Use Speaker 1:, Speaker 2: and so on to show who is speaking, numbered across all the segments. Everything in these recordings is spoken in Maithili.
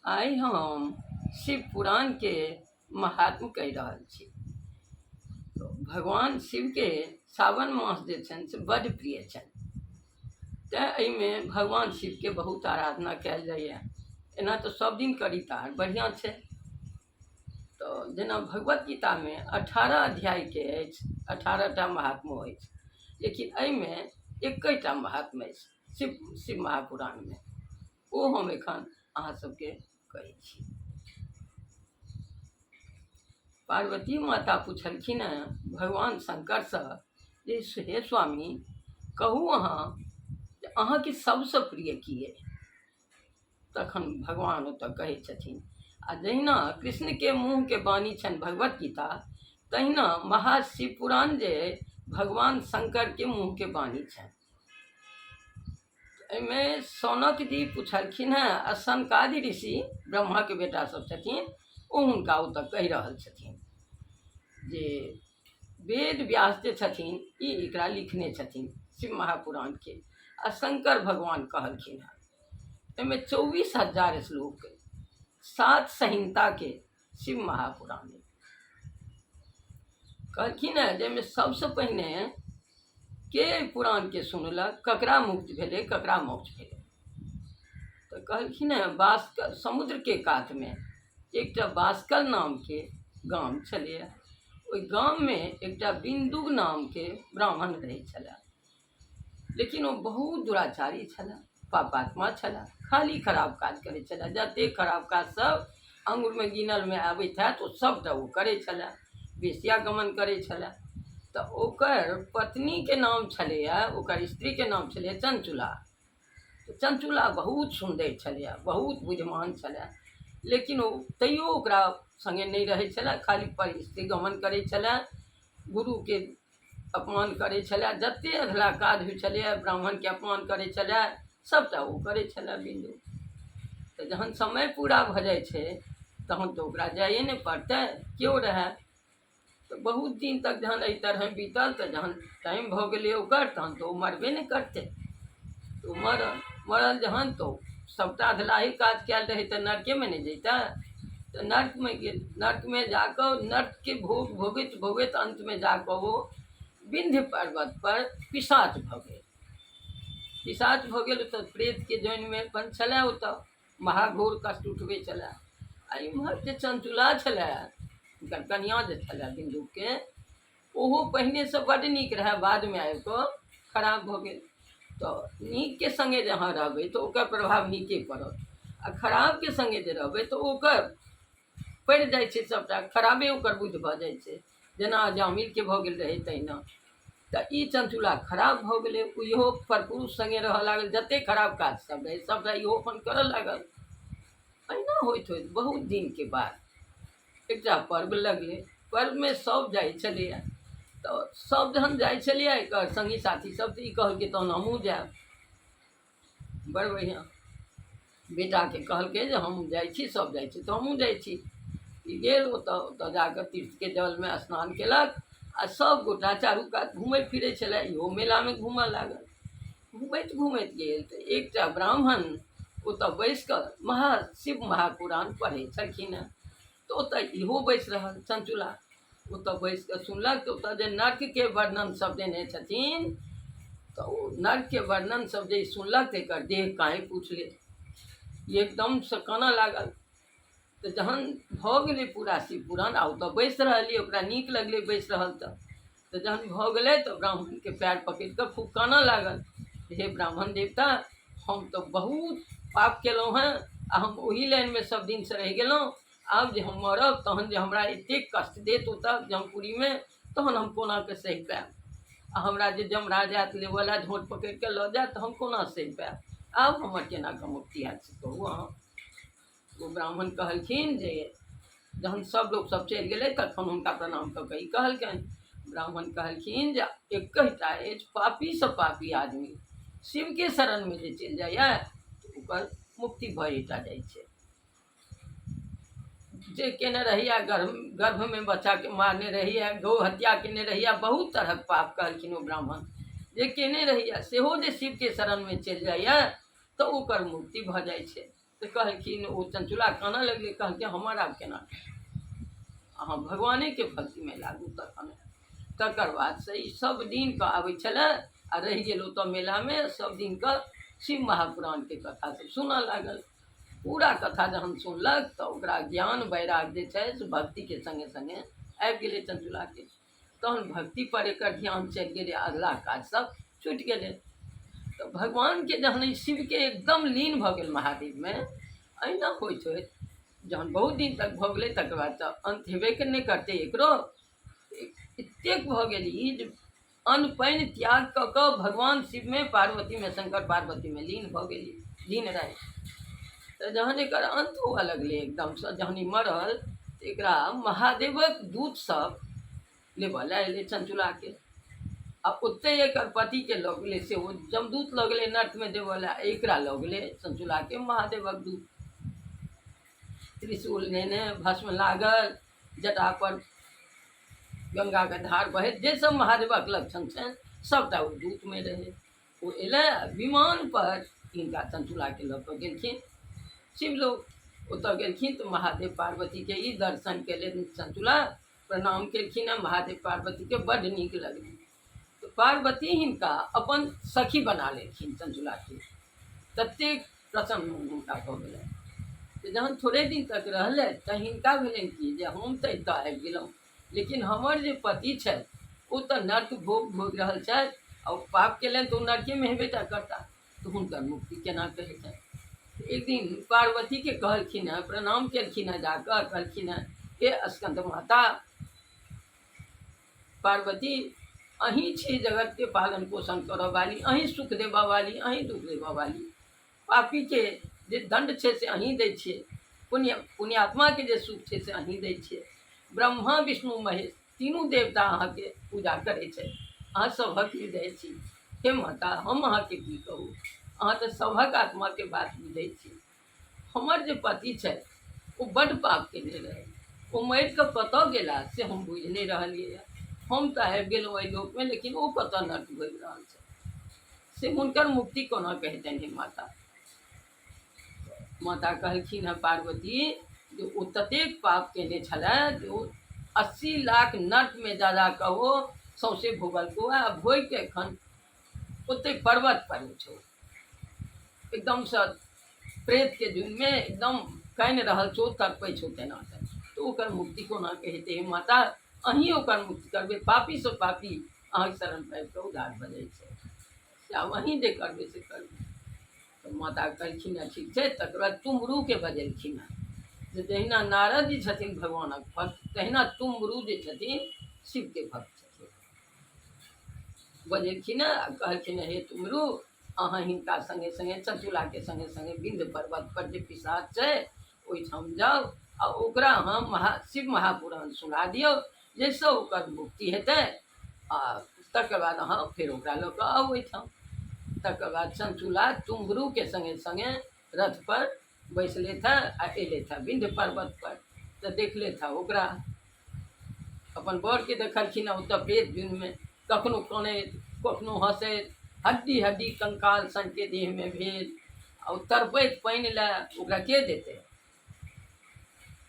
Speaker 1: आइ हम शिव पुराणके महात्म कहि रहल छी। तऽ भगवान शिवके सावन मास जे छनि से बड्ड प्रिय छनि, तैँ एहिमे भगवान शिवके बहुत आराधना कयल जाइए। एना तऽ सब दिन करी तऽ आर बढ़िआँ छै। तऽ जेना भगवत गीतामे 18 अध्यायके अछि, 18 टा महात्मो अछि, लेकिन एहिमे एकैटा महात्म अछि शिव शिव महापुराणमे, ओ हम एखन अहाँ सबके कहै छी। पार्वती माता पुछलखिन हेँ भगवान शंकरसँ जे हे स्वामी, कहू अहाँ जे अहाँके सबसँ प्रिय की अइ? तखन भगवान ओतऽ कहै छथिन, आ जहिना कृष्णके मुँहके वाणी छनि भगवत गीता, तहिना महाशिव पुराण जे अइ भगवान शंकरके मुँहके वाणी छनि। एहिमे सौनक जी पुछलखिन हेँ आ सनकादि ऋषि ब्रह्माके बेटा सब छथिन, ओ हुनका ओतऽ कहि रहल छथिन जे वेद व्यास जे छथिन ई एकरा लिखने छथिन शिव महापुराणके, आ शंकर भगवान कहलखिन हेँ। एहिमे 24,000 श्लोक, 7 संहिताके शिव महापुराण कहलखिन हेँ, जाहिमे सबसँ पहिने के एहि पुराणके सुनलक, ककरा मुक्ति भेलै, ककरा मोक्ष भेलै? तऽ कहलखिन हेँ, बास्कल समुद्रके कातमे एकटा बास्कल नामके गाम छलैए, ओहि गाममे एकटा बिन्दु नामके ब्राह्मण रहै छलए, लेकिन ओ बहुत दुराचारी छलए, पापात्मा छलए, खाली खराब काज करै छलए। जतेक खराब काज सब आङ्गुरमे गिनलमे आबैत हैत ओ सबटा ओ करै छलए, वेश्या गमन करै छलए। तऽ ओकर पत्नीके नाम छलैए, ओकर स्त्रीके नाम छलैए चंचुला। तऽ चंचुला बहुत सुन्दर छलैए, बहुत बुद्धिमान छलए, लेकिन ओ तैयो ओकरा सङ्गे नहि रहै छलए, खाली पर स्त्री गमन करै छलए, गुरुके अपमान करै छलए, जतेक अधलाह काज होइ छलैए, ब्राह्मणके अपमान करै छलए, सभटा ओ करै छलए बिन्दु। तऽ जहन समय पूरा भऽ जाइ छै तहन तऽ ओकरा जाइए ने पड़तै, केओ रहए। तऽ बहुत दिन तक जहन एहि तरहे बीतल, तऽ जहन टाइम भऽ गेलै ओकर, तहन तऽ ओ मरबे ने करतै। तऽ ओ मरल, मरल जहन तऽ सभटा अधलाहे काज कयल रहै तऽ नरकेमे ने जैतै। तऽ नर्कमे गेल, नर्कमे जाकऽ नर्कके भोग भोगैत भोगैत अन्तमे जाकऽ ओ विन्ध्य पर्वतपर पिशाच भऽ गेल। पिशाच भऽ गेल ओतऽ प्रेतके जोनिमे अपन छलए, ओतऽ महाघोर कष्ट उठबै छलए। आ इम्हर जे चंचुला छलए, हुनकर कनिआँ जे छलए बिन्दुके, ओहो पहिनेसँ बड्ड नीक रहए, बादमे आबि कऽ खराब भऽ गेल। तऽ नीकके सङ्गे जे अहाँ रहबै तऽ ओकर प्रभाव नीके पड़त, आ खराबके सङ्गे जे रहबै तऽ ओकर पड़ि जाइ छै सभटा खराबे, ओकर बुद्धि भऽ जाइ छै, जेना अजामिलके भऽ गेल रहै तहिना। तऽ ई चंचुला खराब भऽ गेलै, इहो परपुरुष सङ्गे रहऽ लागल, जतेक खराब काज सब रहै सभटा इहो अपन करऽ लागल। एहिना होइत होइत बहुत दिनके बाद एकटा पर्व लगलै। पर्वमे सभ जाइ छलैए, तऽ सभ जहन जाइ छलैए एकर सङ्गी साथी सब, तऽ ई कहलकै तहन हमहूँ जायब। बड़ बढ़िआँ, बेटाके कहलकै जे हम जाइ छी, सभ जाइ छी तऽ हमहूँ जाइ छी। ई गेल ओतऽ, ओतऽ जाकऽ तीर्थके जलमे स्नान केलक, आ सभ गोटा चारू कात घुमै फिरै छलै, इहो मेलामे घूमऽ लागल। घुमैत घुमैत गेल तऽ एकटा ब्राह्मण ओतऽ बैसि कऽ महा शिव महापुराण पढ़ै छलखिन हेँ। तऽ ओतऽ इहो बैसि रहल चंचुला, ओतऽ बैसि कऽ सुनलक। तऽ ओतऽ जे नर्कके वर्णन सब देने छथिन, तऽ ओ नर्कके वर्णन सब जे सुनलक तऽ एकर देह काँपि उठलै, एकदमसँ कानऽ लागल। तऽ जहन भऽ गेलै पूरा शिव पुराण, आ ओतऽ बैसि रहलियै, ओकरा नीक लगलै बैसि रहल। तऽ तऽ जहन भऽ गेलै तऽ ब्राह्मणके पएर पकड़ि कऽ खूब कानऽ लागल, हे ब्राह्मण देवता, हम तऽ बहुत पाप केलहुँ हेँ आ हम ओही लाइनमे सभ दिनसँ रहि गेलहुँ। आब जे हम मरब तहन जे हमरा एतेक कष्ट देत ओतऽ जमपुरीमे, तहन हम कोना कऽ सहि पायब? आ हमरा जे जमराज आयत लेबऽ लए, झोँट पकड़ि कऽ लऽ जायत, तऽ हम कोना सहि पायब? आब हमर केना कऽ मुक्ति हैत से कहू अहाँ। ओ ब्राह्मण कहलखिन जे जहन सब लोक सब चलि गेलै तखन हुनका प्रणाम कऽ कऽ ई कहलकनि। ब्राह्मण कहलखिन जे एकहिटा अछि, पापीसँ पापी आदमी शिवके शरणमे जे चलि जाइए तऽ ओकर मुक्ति भए टा जाइ छै। जे केने रहैए, गर्भ गर्भमे बच्चाके मारने रहैए, गौ हत्या केने रहैए, बहुत तरहक पाप कहलखिन ओ ब्राह्मण, जे केने रहैए सेहो जे शिवके शरणमे चलि जाइए तऽ ओकर मुक्ति भऽ जाइ छै। तऽ कहलखिन ओ चंचुला कानऽ लगलै, कहलकै हमर आब केना, अहाँ भगवानेके भक्तिमे लागू तखन। तकर बादसँ ई सब दिनके आबै छलै आ रहि गेल ओतऽ मेलामे, सब दिनके शिव महापुराणके कथा सब सुनऽ लागल। पूरा कथा जहन सुनलक तऽ ओकरा ज्ञान वैराग जे छै से भक्तिके सङ्गे सङ्गे आबि गेलै चंचुलाके। तहन भक्तिपर एकर ध्यान चलि गेलै, अगला काज सब छुटि गेलै। तऽ भगवानके जहन ई शिवके एकदम लीन भऽ गेल महादेवमे, एहिना होइत होइत जहन बहुत दिन तक भऽ गेलै, तकर बाद तऽ अन्त हेबे नहि करतै एकरो। एतेक भऽ गेल ई जे अन्न पानि त्याग कऽ कऽ भगवान शिवमे पार्वतीमे शंकर पार्वतीमे लीन भऽ गेली, लीन रहै। तऽ जहन एकर अन्त हुअ लगलै एकदमसँ, जहन ई मरल तऽ एकरा महादेवक दूत सब लेबऽ लए एलै चंचुलाके, आ ओतहि एकर पतिके लऽ गेलै, से ओ जमदूत लऽ गेलै नर्कमे देबऽ लए, एकरा लऽ गेलै चंचुलाके महादेवक दूत। त्रिशूल नेने भस्म लागल, जटापर गंगाके धार बहैत, जे सब महादेवक लक्षण छनि सबटा ओ दूतमे रहै। ओ एलै विमान पर हिनका चंचुलाके लऽ कऽ गेलखिन शिवलोक। ओतऽ गेलखिन तऽ महादेव पार्वतीके ई दर्शन केलनि, चंचुला प्रणाम केलखिन हँ महादेव पार्वतीके, बड्ड नीक लगलनि। तऽ पार्वती हिनका अपन सखी बना लेलखिन चंचुलाके, ततेक प्रसन्न मोन हुनका भऽ गेलनि। तऽ जहन थोड़े दिन तक रहलथि तऽ हिनका भेलनि कि जे हम तऽ एतऽ आबि गेलहुँ, लेकिन हमर जे पति छथि ओ तऽ नर्क भोग भोगि रहल छथि, आ ओ पाप केलनि तऽ ओ नर्केमे हेबे टा करता, तऽ हुनकर मुक्ति केना कऽ हेतनि। एक दिन पार्वतीके कहलखिन हेँ, प्रणाम केलखिन हेँ जाकऽ, कहलखिन हेँ हे स्कंद माता पार्वती, अहीं छी जगतके पालन पोषण करऽ वाली, अहीं सुख देबऽ वाली, अहीं दुख देबऽ वाली, पापीके जे दण्ड छै से अहीं दै छियै, पुण्यात्माके जे सुख छै से अहीं दै छियै, ब्रह्मा विष्णु महेश तीनू देवता अहाँके पूजा करै छै, अहाँ सभक हृदय छी। हे माता, हम अहाँके की कहू, अहाँ तऽ सभक आत्माके बात बुझै छी। हमर जे पति छथि ओ बड्ड पाप केने रहै, ओ मरि कऽ कतऽ गेला से हम बुझि नहि रहलियै। हम तऽ आबि गेलहुँ एहि लोकमे, लेकिन ओ कतऽ नर्क भोगि रहल छथि से हुनकर मुक्ति कोना कऽ हेतनि हे माता। माता कहलखिन हँ पार्वती जे ओ ततेक पाप केने छलै जे ओ 80 लाख नर्कमे जा जा कऽ ओ सौंसे भोगलको आ भोगिके एखन ओते पर्वत पर छौ, एकदमसँ प्रेतके जुनमे एकदम कानि रहल छौ, तड़पै छौ तेना कऽ, तऽ ओकर मुक्ति कोना कऽ हेतै हे माता, अहीं ओकर मुक्ति करबै, पापीसँ पापी अहाँके शरण पाबि कऽ उद्धार भऽ जाइ छै, से आब अहीं जे करबै से करबै। तऽ माता कहलखिन हँ ठीक छै। तकर बाद तुम्बुरुके बजेलखिन हँ, जे जहिना नारद जी छथिन भगवानक भक्त, तहिना तुम्बुरु जे छथिन शिवके भक्त छथिन। बजेलखिन हँ आ कहलखिन हे तुम्बुरु, अहाँ हिनका सङ्गे सङ्गे चंचुलाके सङ्गे सङ्गे विंध्य पर्वत पर जे पिशाच छै ओहिठाम जाउ आ ओकरा अहाँ शिव महापुराण सुना दियौ, जाहिसँ ओकर मुक्ति हेतै, आ तकर बाद अहाँ फेर ओकरा लऽ कऽ आउ ओहिठाम। तकर बाद चंचुला तुम्बुरुके सङ्गे सङ्गे रथ पर बैसलथि हँ आ एलथि हँ विंध्य पर्वत पर। तऽ देखलथि हँ ओकरा, अपन बरके देखलखिन हँ ओतऽ प्रेत जुनमे कखनो कनैत कखनो हँसैत, हड्डी हड्डी कंकाल सनके देहमे भेल, आ ओ तड़पैत पानि लए ओकरा के देतै।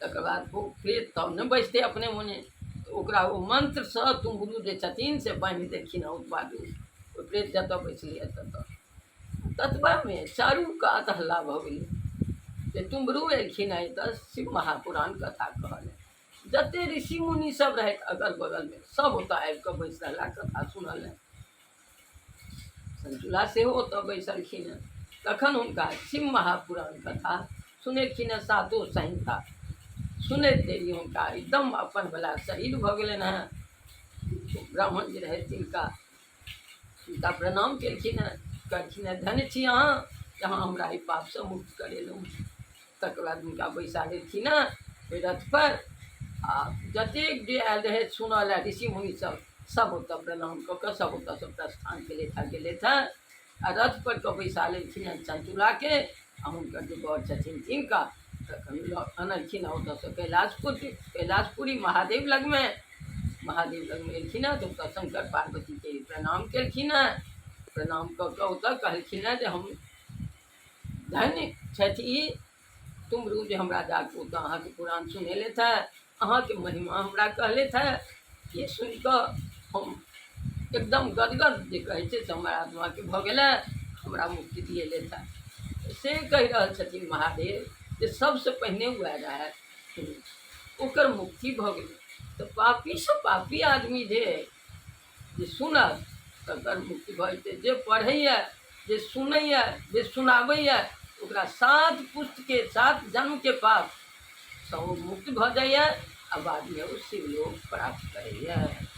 Speaker 1: तकर बाद ओ प्रेत तब नहि बैसतै अपने मोने, तऽ ओकरा ओ मन्त्रसँ तुम्बुरु जे छथिन से बान्हि देलखिन हँ ओतबा दूर, ओ प्रेत जतऽ बैसलै ततऽ। ततबामे चारू कात हल्ला भऽ गेलै जे तुम्बुरु एलखिन हँ एतऽ शिव महापुराण कथा कहऽ लए। जते ऋषि मुनि सब रहथि अगल बगलमे सब ओतऽ आबि कऽ बैस रहला कथा सुनऽ लए। संचुला सेहो ओतऽ बैसलखिन हँ। तखन हुनका शिव महापुराण कथा सुनेलखिन हँ, सातो संहिता सुनैत देरी हुनका एकदम अपन वला शरीर भऽ गेलनि हँ। ब्राह्मण जे रहथि तिनका हुनका प्रणाम केलखिन हँ, कहलखिन हँ धन्य छी अहाँ जे अहाँ हमरा एहि पापसँ मुक्त करेलहुँ। तकर बाद हुनका बैसा लेलखिन हँ ओहि रथपर, आ जतेक जे आयल रहै सुनऽ लए ऋषि मुनि सब, सब ओतऽ प्रणाम कऽ कऽ सब ओतऽसँ प्रस्थान केलथि हँ, गेलथि हँ आ रथपर कऽ बैसा लेलखिन हँ चंचुलाके आ हुनकर जे बर छथिन तिनका। तखन लऽ अनलखिन हँ ओतऽसँ कैलाशपुरी महादेव लगमे, महादेव लगमे एलखिन हँ तऽ ओतऽ शंकर पार्वतीके प्रणाम केलखिन हँ। प्रणाम कऽ कऽ ओतऽ कहलखिन हँ जे हम धन्य छथि ई तुम्बरु जे हमरा जाकऽ ओतऽ अहाँके पुराण सुनेलथि हेँ, अहाँके महिमा हमरा कहलथि हेँ, ई सुनिकऽ हम एकदम गदगद जे कहै छै से हमर आत्माके भऽ गेलै, हमरा मुक्ति दिएलथि हेँ। से कहि रहल छथिन महादेव जे सबसँ पहिने वएह रहए, ओकर मुक्ति भऽ गेलै। तऽ पापीसँ पापी आदमी जे जे सुनत तकर मुक्ति भऽ जेतै। जे पढ़ैए, जे सुनैए, जे सुनाबैए, ओकरा 7 पुस्तके 7 जन्मके पाप सँ ओ मुक्त भऽ जाइए आ बादमे ओ शिवलोक प्राप्त करैए।